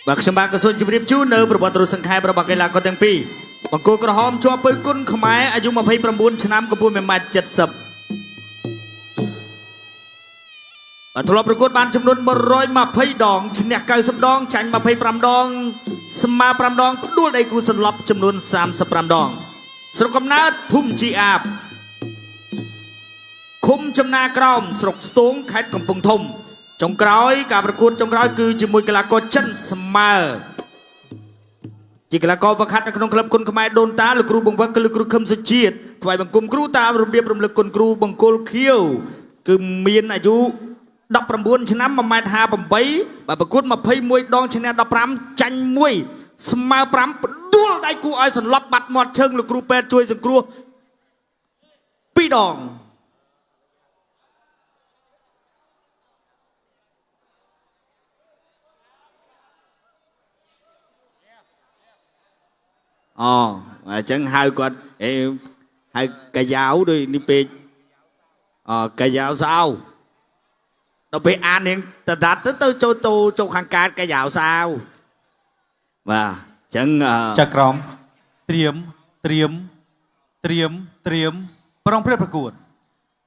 បាទខ្ញុំបាទក៏សូមជម្រាបជូននៅប្រវត្តិរូបសង្ខេបរបស់កីឡាករទាំងពីរបង្គោលក្រហមជាប់ពៅគុណខ្មែរអាយុ29ឆ្នាំកម្ពស់1ម៉ែត្រ70បាទធ្លាប់ប្រកួតបានចំនួន120ដងឈ្នះ90ដងចាញ់25ដងស្មើ5ដងផ្ដួលដៃគូសន្លប់ចំនួន35ដងស្រុកកំណើតភូមិជីអាបឃុំចំណាក្រោមស្រុកស្ទងខេត្តកំពង់ធំចុងក្រោយការប្រកួតចុងក្រោយគឺជាមួយកីឡាករចិនស្មើជាកីឡាករវឹកហាត់នៅក្នុងក្លឹបគុណខ្មែរដូនតាលោកគ្រូបង្វឹកគឺលោកគ្រូខឹមសុជាតិថ្វាយបង្គំគ្រូតាមរបៀបរំលឹកគុណគ្រូបង្គោលខៀវគឺមានអាយុ19ឆ្នាំ1ម៉ែត្រ58បាទប្រកួត21ដងឈ្នះ15ចាញ់1ស្មើ5ផ្ដួលដៃគូឲ្យសន្លប់បាត់មាត់ជើងលោកគ្រូពេទ្យជួយសង្គ្រោះ2ដង អូអញ្ចឹងហៅគាត់អេហៅកាយ៉ាវដូចនេះពេកអូកាយ៉ាវសៅដល់ពេលអាននាងតដាត់ទៅទៅចូលទៅចូលខាងកើតកាយ៉ាវសៅបាទអញ្ចឹងអឺ ចក្រមត្រៀមត្រៀមត្រៀមត្រៀមប្រងព្រាតប្រកួត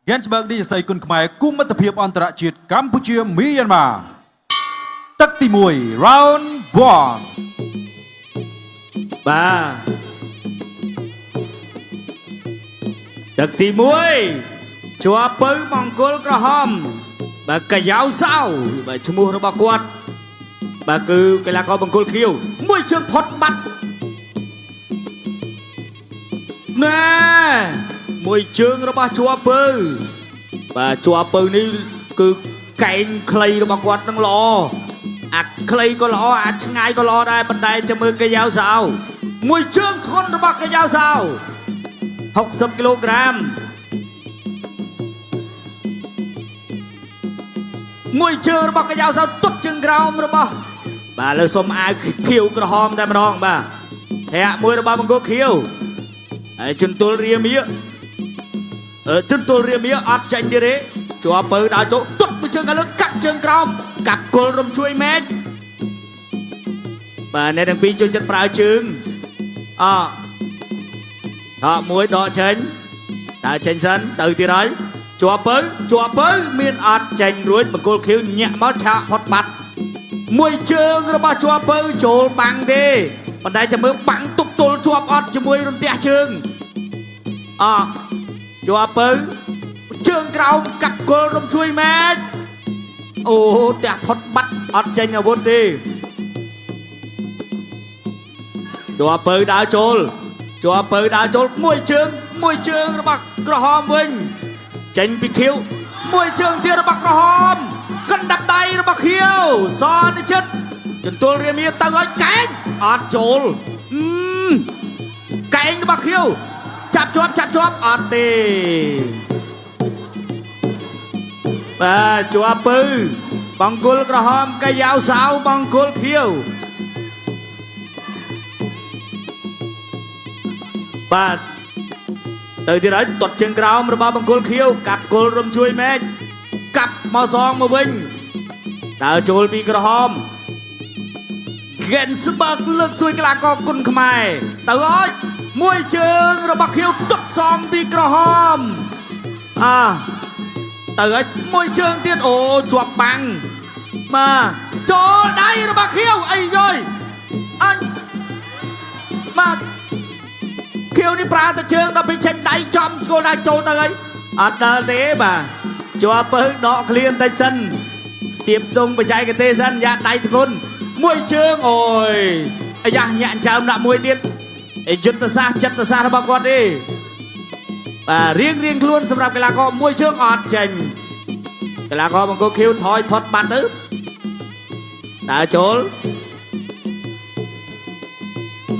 Gensberg ឌីសីគុណខ្មែរគុំមិត្តភាពអន្តរជាតិកម្ពុជាមីយ៉ាន់ម៉ាទឹកទី1 round 1 បាទទឹកទី1ជាប់ពៅមង្គលក្រហមបាទកាយ៉ាវសៅបាទឈ្មោះរបស់គាត់បាទគឺកីឡាករបង្គោលខៀវមួយជើងផុតបាត់ណែមួយជើងរបស់ជាប់ពៅបាទជាប់ពៅនេះគឺកែងខ្លីរបស់គាត់នឹងល្អអាខ្លីក៏ល្អអាឆ្ងាយក៏ល្អដែរប៉ុន្តែចាំមើលកាយ៉ាវសៅមួយជើងធ្ងន់របស់កាយ៉ាវសៅ60គីឡូក្រាមមួយជើងរបស់កាយ៉ាវសៅទុតជើងក្រោមរបស់បាទលើសុំអាវខៀវក្រហមតែម្ដងបាទធាក់មួយរបស់មង្គលខៀវហើយជន្ទល់រាមាអឺជន្ទល់រាមាអត់ចាញ់ទៀតទេជាប់ពៅដល់ចូលទុតមួយជើងខាងលើកាប់ជើងក្រោមកាប់គល់រំជួយមែកបាទអ្នកទាំងពីរចូលចិត្តប្រើជើងអដកមួយដកចេញដើរចេញសិនទៅទៀតហើយជាប់ពៅជាប់ពៅមានអត់ចេញរួចបង្គោលខៀវញាក់មកឆាកផុតបាត់ មួយជើងរបស់ជាប់ពៅចូលបាំងទេប៉ុន្តែចាំមើលបាំងទប់ទល់ជាប់អត់ជាមួយរន្ទះជើងអជាប់ពៅជើងក្រោមកាប់គល់រំជួយមែកអូទះផុតបាត់អត់ចេញអាវុធទេជាប់ពៅដើរចូលជាប់ពៅដើរចូលមួយជើងមួយជើងរបស់ក្រហមវិញចេញពីខៀវមួយជើងទៀតរបស់ក្រហមកណ្ដាប់ដៃរបស់ខៀវសនិជិតចន្ទល់រាមាទៅឲ្យកែងអត់ចូលអឺកែងរបស់ខៀវចាប់ជាប់ចាប់ជាប់អត់ទេបាទជាប់ពៅបង្គោលក្រហមកយ៉ាវសៅបង្គោលខៀវបាទទៅទៀតហើយទាត់ជើងក្រោមរបស់បង្គោលខៀវកាប់គល់រំជួយមែកកាប់មកសងមកវិញដើរចូលពីក្រហមហ្គេនស្បើកលើកសួយកីឡាករគុណខ្មែរទៅហើយមួយជើងរបស់ខៀវទាត់សងពីក្រហមអាទៅហើយមួយជើងទៀតអូជាប់បាំងបាទចូលដៃរបស់ខៀវអីយយអញបាទ ខៀវនេះប្រើតែជើងដល់ពេលចេញដៃចំគោលដៅចូលទៅហើយអត់ដល់ទេបាទជាប់ពើដកឃ្លានតិចសិនស្ទាបស្ទងបច្ចេកទេសសិនយ៉ាដៃធ្ងន់មួយជើងអូយអាយ៉ាញាក់ចើមដាក់មួយទៀតអីយុទ្ធសាស្ត្រចិត្តសាស្ត្ររបស់គាត់ទេបាទរៀងរៀងខ្លួនសម្រាប់កីឡាករមួយជើងអត់ចេញកីឡាករបង្គោលខៀវថយផុតបាត់ទៅដើរចូល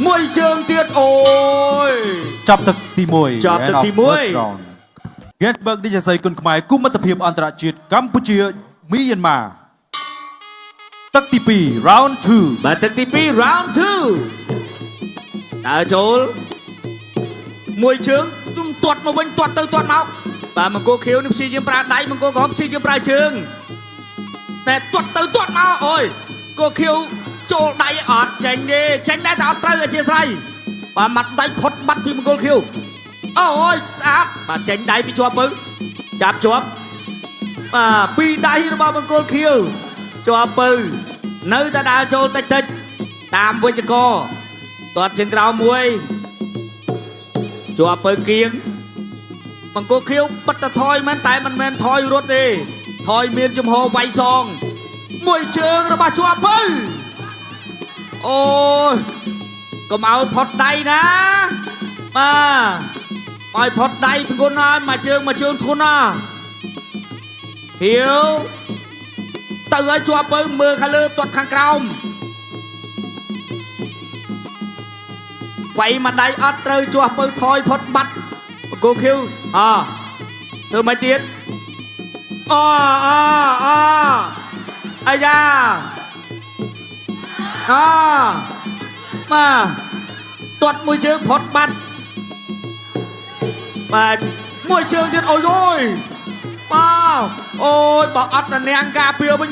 មួយជើងទៀតអូយ ចាប់ទឹកទី1 ចប់ទឹកទីមួយ Gensberg ឌីសីគុណខ្មែរគុំមិត្តភាពអន្តរជាតិកម្ពុជាមីយ៉ាន់ម៉ាទឹកទី2 round 2 បាទទឹកទី2 round 2ដើរចូលមួយជើងទុំទាត់មកវិញទាត់ទៅទាត់មកបាទមង្គលខៀវនេះព្យាយាមប្រើដៃមង្គលក្រហមព្យាយាមប្រើជើងតែទាត់ទៅទាត់មកអូយគោខៀវ ចូលដៃអត់ចេញទេចេញដែរតែអត់ត្រូវអធិស្ឋានបាទម៉ាត់ដៃផុតបាត់ពីមង្គលខៀវអូយស្អាតបាទចេញដៃពីជាប់ពៅចាប់ជាប់បាទពីរដៃរបស់មង្គលខៀវជាប់ពៅនៅតែដើរចូលតិចតិចតាមវិជ្ជករទាត់ជើងក្រោមមួយជាប់ពៅគៀងមង្គលខៀវបិទតែថយមែនតែមិនមែនថយរត់ទេថយមានចំហវាយសងមួយជើងរបស់ជាប់ពៅ អូយកុំឲ្យផុតដៃណាបាទឲ្យផុតដៃធ្ងន់ហើយមួយជើងមួយជើងធ្ងន់ណាហៀវទៅឲ្យជាប់ពៅមើលខាងលើទាត់ខាងក្រោមវាយមួយដៃអត់ត្រូវជាប់ពៅថយផុតបាត់បង្គោលខៀវអធ្វើមិនទៀតអអអអាយ៉ា អបាទទាត់មួយជើងផុតបាត់បាទមួយជើងទៀតអូយអូយបាទអូយបើអត់នាងការពារវិញ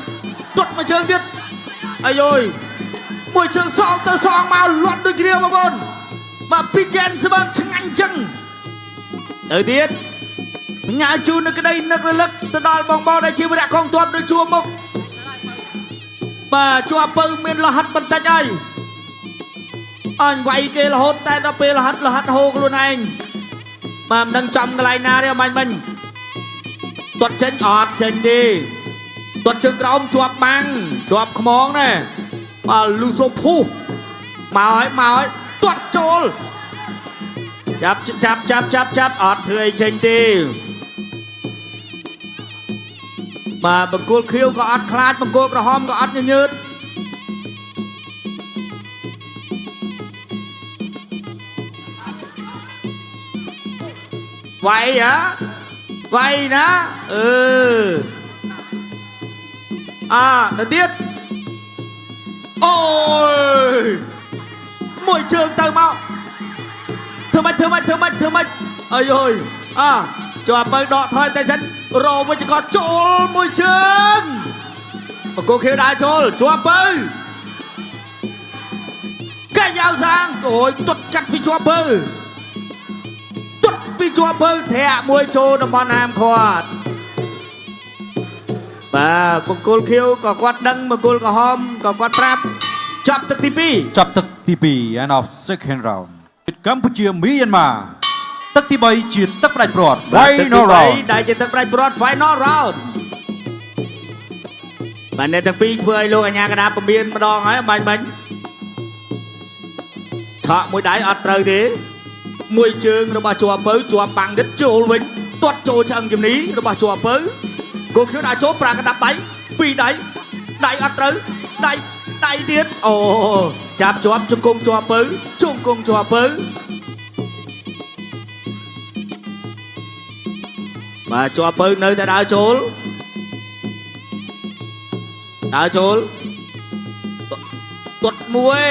ទាត់មួយជើងទៀតអាយយមួយជើងសងទៅសងមកលាត់ដូចគ្នាបងប្អូនបាទពីកែនស្បើងឆ្ងាញ់ចឹងទៅទៀតផ្ញើជូននៅក្តីនឹករលឹកទៅដល់បងបងដែលជាវីរៈកងទ័ពដូចជួរមុខ បាទជាប់ពៅមានលហិតបន្តិចហើយអញវាយគេរហូតតែដល់ពេលលហិតលហិតហូរខ្លួនឯងបាទមិនដឹងចំកន្លែងណាទេអមាញ់មិញទាត់ចេញអត់ចេញទេទាត់ជើងក្រោមជាប់បាំងជាប់ខ្មងណែបាទលូសូភូមកហើយមកហើយទាត់ចូលចាប់ចាប់ចាប់ចាប់ចាប់អត់ធ្វើអីចេញទេបាទបង្គោលខៀវក៏អត់ខ្លាចបង្គោលក្រហមក៏អត់ញញើត វាយហ៎វាយណាអឺអាទៅទៀតអូយមួយជើងទៅមកធ្វើម៉េចធ្វើម៉េចធ្វើម៉េចធ្វើម៉េចអាយអើយអាជាប់បើដកថយតែសិនរវិជ្ជករចូលមួយជើងបង្គោលខៀវដើរចូលជាប់បើកាយ៉ាវសាងអូយទាត់កាត់ពីជាប់បើ ទុតពីជាប់ពៅធាក់មួយចូលតំបន់ហាមឃាត់បាទបង្គោលខៀវក៏គាត់ដឹងបង្គោលក្រហមក៏គាត់ប្រាប់ចាប់ទឹកទី2 ចាប់ទឹកទី2 end of second round កម្ពុជាមីយ៉ាន់ម៉ាទឹកទី3ជាទឹកផ្ដាច់ព្រាត់ បាទទឹកទី final round 3ដែលជាទឹកផ្ដាច់ព្រាត់ final round បាទអ្នកទាំងពីរធ្វើឲ្យលោកអាញាកដាពមៀនម្ដងហើយបាញ់បាញ់ឆក់មួយដៃអត់ត្រូវទេមួយជើងរបស់ជាប់ពៅជាប់បាំងទៀតចូលវិញទាត់ចូលឆ្អឹងជំនីរបស់ជាប់ពៅគោខៀវដាក់ចូលប្រាកដាប់ដៃពីរដៃដៃអត់ត្រូវដៃដៃទៀតអូចាប់ជាប់ជង្គង់ជាប់ពៅជង្គង់ជាប់ពៅបាទជាប់ពៅនៅតែដើរចូលដើរចូលទាត់មួយ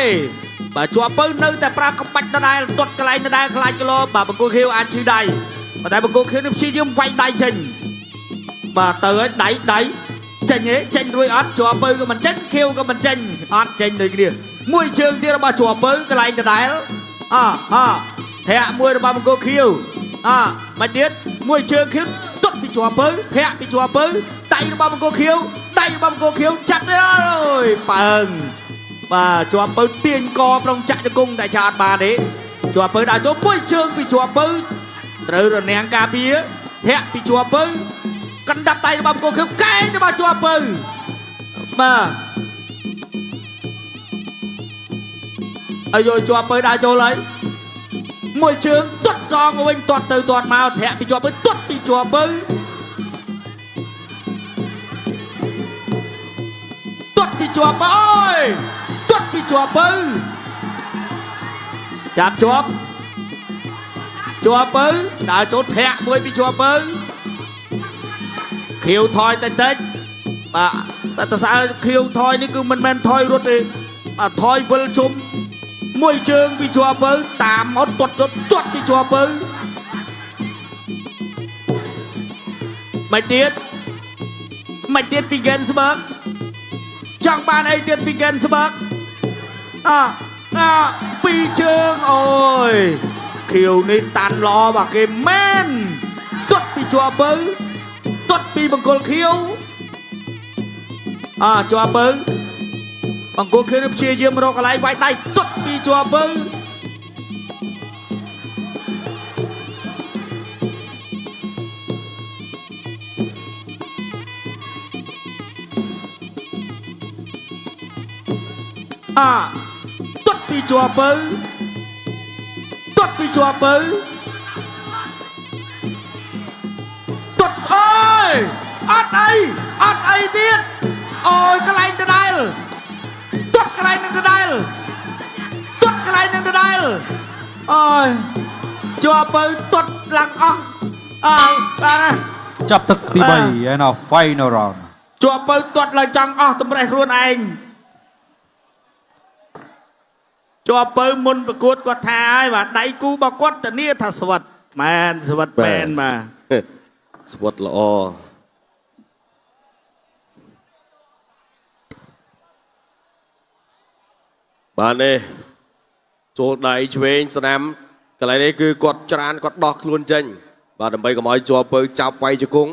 បាទជាប់ពៅនៅតែប្រើក្បាច់ដដែលទាត់កន្លែងដដែលខ្លាចក្លោបាទបង្គោលខៀវអាចឈឺដៃប៉ុន្តែបង្គោលខៀវនេះព្យាយាមវាយដៃចេញបាទទៅហើយដៃដៃចេញទេចេញរួចអត់ជាប់ពៅក៏មិនចេញខៀវក៏មិនចេញអត់ចេញដូចគ្នាមួយជើងទៀតរបស់ជាប់ពៅកន្លែងដដែលអអធាក់មួយរបស់បង្គោលខៀវអមកទៀតមួយជើងខៀវទាត់ពីជាប់ពៅធាក់ពីជាប់ពៅដៃរបស់បង្គោលខៀវដៃរបស់បង្គោលខៀវចាប់ទៅអើយប៉ើង បាទជាប់ពៅទាញកប្រុងចាក់ជង្គង់តែចាអត់បានទេជាប់ពៅដើរចូលមួយជើងពីជាប់ពៅត្រូវរនាំងការពារធាក់ពីជាប់ពៅកណ្ដាប់ដៃរបស់បង្គោលខៀវកែងរបស់ជាប់ពៅបាទអាយជាប់ពៅដើរចូលហើយមួយជើងទាត់សងមកវិញទាត់ទៅទាត់មកធាក់ពីជាប់ពៅទាត់ពីជាប់ពៅទាត់ពីជាប់ពៅអើយទាត់ពីជាប់ពៅចាប់ជាប់ជាប់ពៅដើរចូលធាក់មួយពីជាប់ពៅខៀវថយតិចតិចបាទតែតសើខៀវថយនេះគឺមិនមែនថយរត់ទេបាទថយវិលជុំមួយជើងពីជាប់ពៅតាមអត់ទាត់ទាត់ពីជាប់ពៅមិនទៀតមិនទៀតពី Gensberg ចង់បានអីទៀតពី Gensberg អាអាពីរជើងអូយខៀវនេះតាន់ល្អបាទគេមែនទាត់ពីជាប់ពៅទាត់ពីបង្គោលខៀវអាជាប់ពៅបង្គោលខៀវនេះព្យាយាមរកកន្លែងវាយដៃទាត់ពីជាប់ពៅអាទាត់ពីជាប់ពៅទាត់ពីជាប់ពៅទាត់អើយអត់អីអត់អីទៀតអូយកន្លែងដដែលទាត់កន្លែងនឹងដដែលទាត់កន្លែងនឹងដដែលអូយជាប់ពៅទាត់ឡើងអស់អើបាទណា ចាប់ទឹកទី បាទ 3 and our final round. ជាប់ពៅទាត់ឡើងចង់អស់តម្រេះខ្លួនឯងជាប់ពៅមុនប្រកួតគាត់ថាហើយបាទដៃគូរបស់គាត់ធានាថាស្វិតមែនស្វិតមែនបាទ ស្វិតល្អបាទនេះចូលដៃឆ្វេងស្នាមកន្លែងនេះគឺគាត់ច្រានគាត់ដោះខ្លួនចេញបាទដើម្បីកុំឲ្យជាប់ពៅចាប់វាយជង្គង់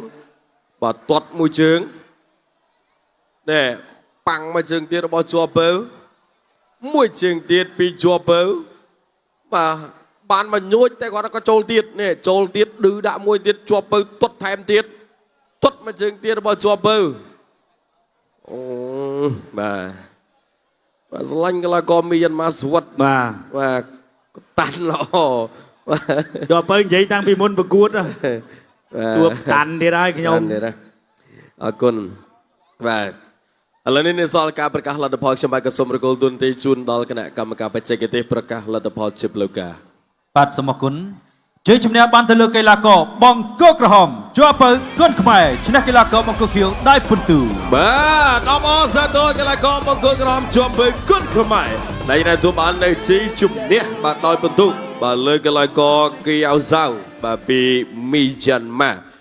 បាទទាត់មួយជើងនេះប៉ាំងមួយជើងទៀតរបស់ជាប់ពៅមួយជើងទៀតពីជាប់ពៅបាទបានមកញួចតែគាត់ក៏ចូលទៀតនេះចូលទៀតឌឺដាក់មួយទៀតជាប់ពៅទាត់ថែមទៀតទាត់មួយជើងទៀតរបស់ជាប់ពៅអូបាទបាទស្រឡាញ់កីឡាករមីយ៉ាន់ម៉ាស្វិត បាទ បាទគាត់តាន់ល្អបាទ ជាប់ពៅនិយាយតាំងពីមុនប្រកួតហ៎ បាទ ជួបតាន់ទៀតហើយខ្ញុំ តាន់ទៀតណាអរគុណបាទឥឡូវនេះនៅសល់ការប្រកាសលទ្ធផលខ្ញុំបាទក៏សូមរកលទុនទីជូនដល់គណៈកម្មការបច្ចេកទេសប្រកាសលទ្ធផលជាផ្លូវការ បាទសូមអរគុណជ័យជំនះបានទៅលើកីឡាករបង្គោលក្រហមជាប់ពៅគុនខ្មែរឈ្នះកីឡាករបង្គោលខៀវដោយពិន្ទុ បាទអបអរសាទរកីឡាករបង្គោលក្រហមជាប់ពៅគុនខ្មែរដែលទទួលបាននៅជ័យជំនះបាទដោយពិន្ទុបាទលើកីឡាករគីអៅសៅបាទពីមីយ៉ាន់ម៉ា។